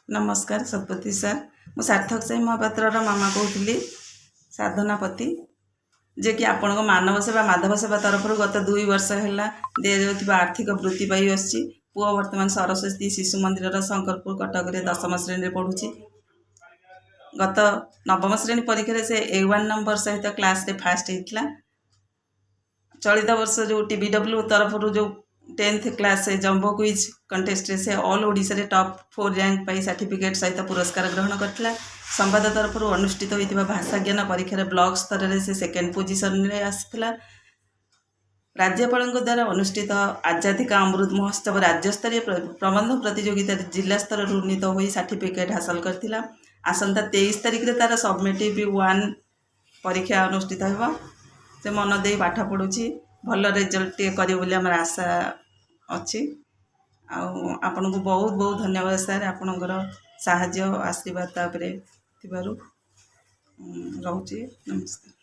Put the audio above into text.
ନମସ୍କାର ଶତପଥୀ ସାର୍। ମୁଁ ସାର୍ଥକ ସାଇ ମହାପାତ୍ରର ମାମା କହୁଥିଲି, ସାଧନାପତି, ଯିଏକି ଆପଣଙ୍କ ମାନବ ସେବା ମାଧବ ସେବା ତରଫରୁ ଗତ 2 ବର୍ଷ ହେଲା ଦିଆଯାଉଥିବା ଆର୍ଥିକ ବୃତ୍ତି ପାଇ ଆସୁଛି। ପୁଅ ବର୍ତ୍ତମାନ ସରସ୍ୱତୀ ଶିଶୁ ମନ୍ଦିରର ଶଙ୍କରପୁର, କଟକରେ ଦଶମ ଶ୍ରେଣୀରେ ପଢ଼ୁଛି। ଗତ ନବମ ଶ୍ରେଣୀ ପରୀକ୍ଷାରେ ସେ ଏ ୱାନ୍ ନମ୍ବର ସହିତ କ୍ଲାସ୍ରେ ଫାଷ୍ଟ ହେଇଥିଲା। ଚଳିତ ବର୍ଷ ଯେଉଁ ଟିବିଡବ୍ଲ୍ୟୁ ତରଫରୁ ଯେଉଁ 10th class jumbo quiz କଣ୍ଟେଷ୍ଟରେ ସେ ଅଲ୍ ଓଡ଼ିଶାରେ ଟପ୍ ଫୋର୍ ର୍ୟାଙ୍କ ପାଇ ସାର୍ଟିଫିକେଟ୍ ସହିତ ପୁରସ୍କାର ଗ୍ରହଣ କରିଥିଲା। ସମ୍ବାଦ ତରଫରୁ ଅନୁଷ୍ଠିତ ହୋଇଥିବା ଭାଷା ଜ୍ଞାନ ପରୀକ୍ଷାରେ ବ୍ଲକ ସ୍ତରରେ ସେ ସେକେଣ୍ଡ ପୋଜିସନରେ ଆସିଥିଲା। ରାଜ୍ୟପାଳଙ୍କ ଦ୍ୱାରା ଅନୁଷ୍ଠିତ ଆଜାଦୀ କା ଅମୃତ ମହୋତ୍ସବ ରାଜ୍ୟସ୍ତରୀୟ ପ୍ରବନ୍ଧ ପ୍ରତିଯୋଗିତାରେ ଜିଲ୍ଲା ସ୍ତରରୁ ଉନ୍ନୀତ ହୋଇ ସାର୍ଟିଫିକେଟ୍ ହାସଲ କରିଥିଲା। ଆସନ୍ତା 23 ତାରିଖରେ ତା'ର ସବମେଟିଭ୍ ୱାନ୍ ପରୀକ୍ଷା ଅନୁଷ୍ଠିତ ହେବ। ସେ ମନ ଦେଇ ପାଠ ପଢ଼ୁଛି। ଭଲ ରେଜଲ୍ଟ ଟିକେ କରିବ ବୋଲି ଆମର ଆଶା ଅଛି। ଆଉ ଆପଣଙ୍କୁ ବହୁତ ବହୁତ ଧନ୍ୟବାଦ ସାର୍, ଆପଣଙ୍କର ସାହାଯ୍ୟ ଆଶୀର୍ବାଦ ତା ଉପରେ ଥିବାରୁ। ରହୁଛି, ନମସ୍କାର।